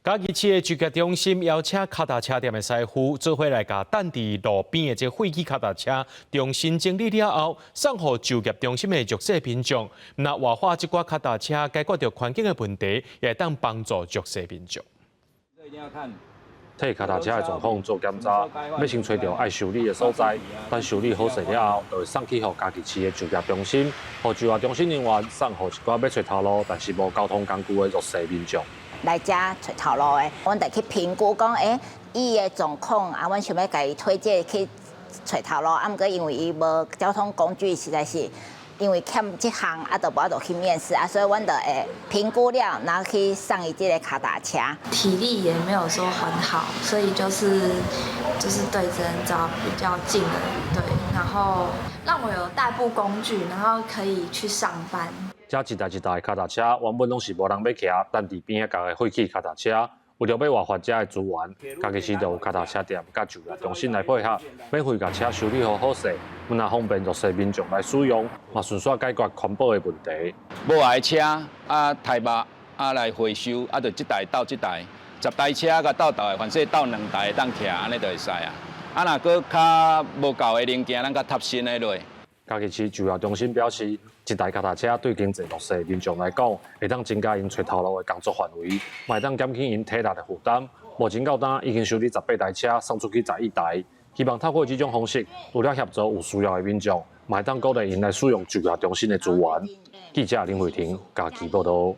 嘉義市的就業中心邀請跤踏車店的師傅做伙來共擲佇路邊的這廢棄跤踏車重新整理了後，送予就業中心的弱勢民眾。若活化這寡跤踏車，解決著環境的問題，也會當幫助弱勢民眾。退跤踏車的狀況做檢查，欲先揣著愛修理的所在，等修理好勢了後，就會送去予嘉義市的就業中心，予就業中心人員送予一寡欲揣頭路，但是無交通工具的弱勢民眾。來遮揣頭路的，阮著去評估講，伊的狀況啊，阮想欲共伊推薦去揣頭路，啊，毋過因為伊無交通工具，實在是因為欠這項，啊，就無法度去面試啊，所以阮就會評估了，然後去送伊這個跤踏車。體力也沒有說很好，所以就是對，只能找比較近的，對，然後讓我有代步工具，然後可以去上班。這一台一台跤踏車原本攏是無人欲騎，擲佇邊仔角的廢棄跤踏車，為著欲活化遮的資源，嘉義市就有跤踏車店佮就業中心來配合，免費共車修理予好勢，毋但方便弱勢民眾來使用，嘛順紲解決環保的問題。無愛車啊，台北啊來回收，啊，就這台鬥這台，10台車共鬥鬥的，凡勢鬥兩台會當徛，按呢就會使啊。啊，若閣較無夠的零件，咱閣貼新的落。嘉義市就業中心表示，一台跤踏車對經濟弱勢民眾來講，會當增加𪜶揣頭路的工作範圍，嘛會當減輕𪜶體力的負擔。目前到今已經修理18台車，送出去11台。希望透過這種方式，除了協助有需要的民眾，嘛會當鼓勵𪜶來使用就業中心的資源。記者林慧婷嘉義報道。